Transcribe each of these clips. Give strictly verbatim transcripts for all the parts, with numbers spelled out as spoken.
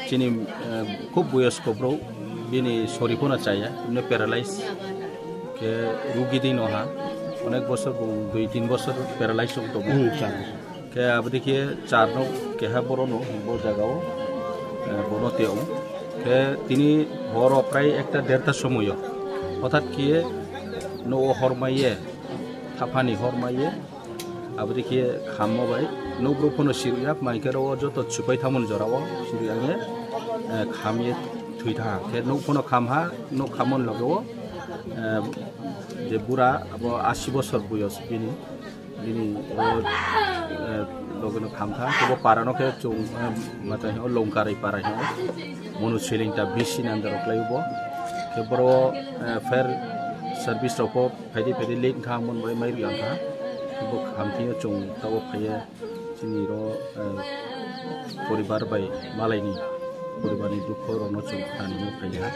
Chini, eh, khub boyosko bro, bini sori phano chaya, bini paralyze. Khe rugi dino ha, onek bosor, bo dui tin bosor paralyze wng tongo. Hmm, char. Khe aboni khe charno keha borokno bo jagao, eh, bono teo. Khe tini horo prai ekta derta somoyo. Hothat khe nogo hormaiye, thaphani hormaiye, aboni khe khammo bai. Nukbruk phano siryak, mai khe oro joto chupai thamoni jorao siryak nge, eh, khamye thwi tha. Khe nuk phano khamha, nuk khammoni logeo, eh, je bura abo asi bosor boyos bini. Bini o, eh, logeno khamkha, kebo parano khe chwng, eh, matai hino Longkarai para hino. Mono seleng ta bisi nandaro khlai bo. Khe boro, eh, fire service rok phaidi phaidi late kha mon bai mai riyang kha. Bo khamtio chwng tabo phaiya chini ro, eh, poribar bai malaini poribarni dukho rokno chwng khnani phaiya.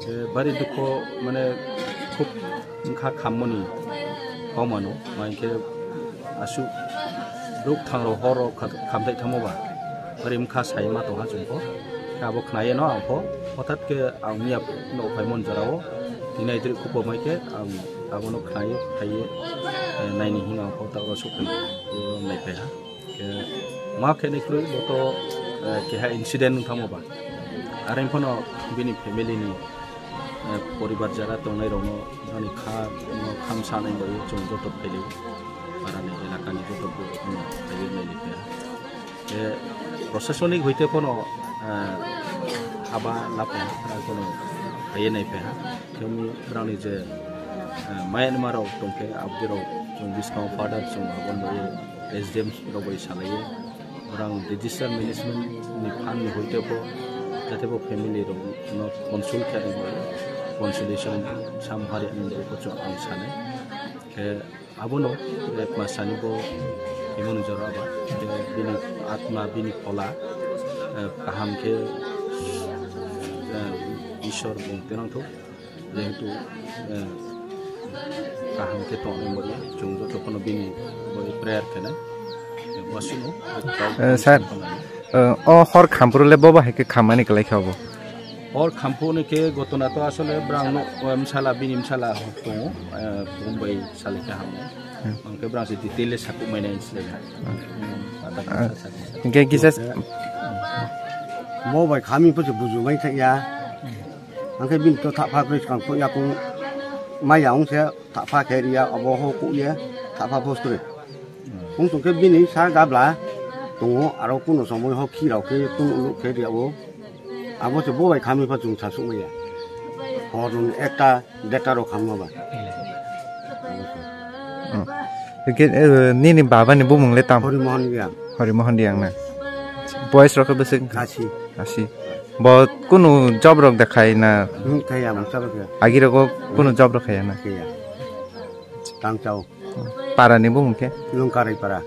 Khe bari dukho mane khub wngkha khammoni hokmano, ma hinkhe aswk bwrwk thangrok horo kha-, khamthai thangma ba bari wngkha sai ma tongha chwngkho. Khe abo khnaiyeno ang pho hothat khe ang miya nok phaimani jorao tini aitwrwi khupo mai khe ang abono khnaiwi phaiwi, eh, naini hino ang pho ta oro sukphai naiphaiha. Khe ma khe ni kwrwi bo to, eh, keha incident wng thangma ba. Are phano bini family ni, eh, poribar jara tongnai rokno ani kha, no kham sanai bai chwng joto phailai. Para ni elaka ni joto borok no phaiwi nai ni khe. Khe proshasonic hoite phano, eh, haba lapha phano phaiwi nai pha. Khe brang ni je, eh, Myanmar rok tongkhe abdi rok chwng buskang father chwng aboni bai S D M rok bai salaiwi, orang disaster management ni phan ni hoite bo, jate bo family rok no consult khe ani bai consolation sam hari ani bai bo chwng ang sanai. Khe abono ek mas sani bo himoni jora ba, khe bini atma, bini phola, eh, kaham khe, eh, Ishwar bung tenang thok. Jehetu, eh, kaham khe tongwi manya, chwng joto phano bini bai prayer khainai. Eh, wasino, eh, sir, eh, o hor khamphuru le bobo hai khe khammani kwlai kha obo? Hor khamphuru ni khe gotona to asole brang no, eh, msala, bini msala tongo, eh, Mumbai salai kha hamya. Hmm. Ang khe brang se detail le sakuk mai nai slai. Hmm. Hinkhe kisa mo bai khami pho se buju mai thai ya. Hingke bini to thapha khe swkang kok yakung maya wng se thapha khe riya obo ho kok ye thapha post khe. Wng tong khe bini sa gabla tongo aro kuno somoi ho khi rok khe tun uluk khe riya o. Abo se bo bai khami pha chwng sa suk maya. Hor ni ekta deta rok kham ma ba. Hmm. Hingke, eh, nini baba ni bumung le tam? Hori Mohan Riang. Hori Mohan Riang na. Boys rok khe bwswk? Kasi. Asi. Bo kunu job rok da khai na? Hmm, khai ya, mangsa rok ya. Agi rogo kunu job rok khai ya na? Khai ya. Tang chao. Para ni bumung khe? Lungkarai para.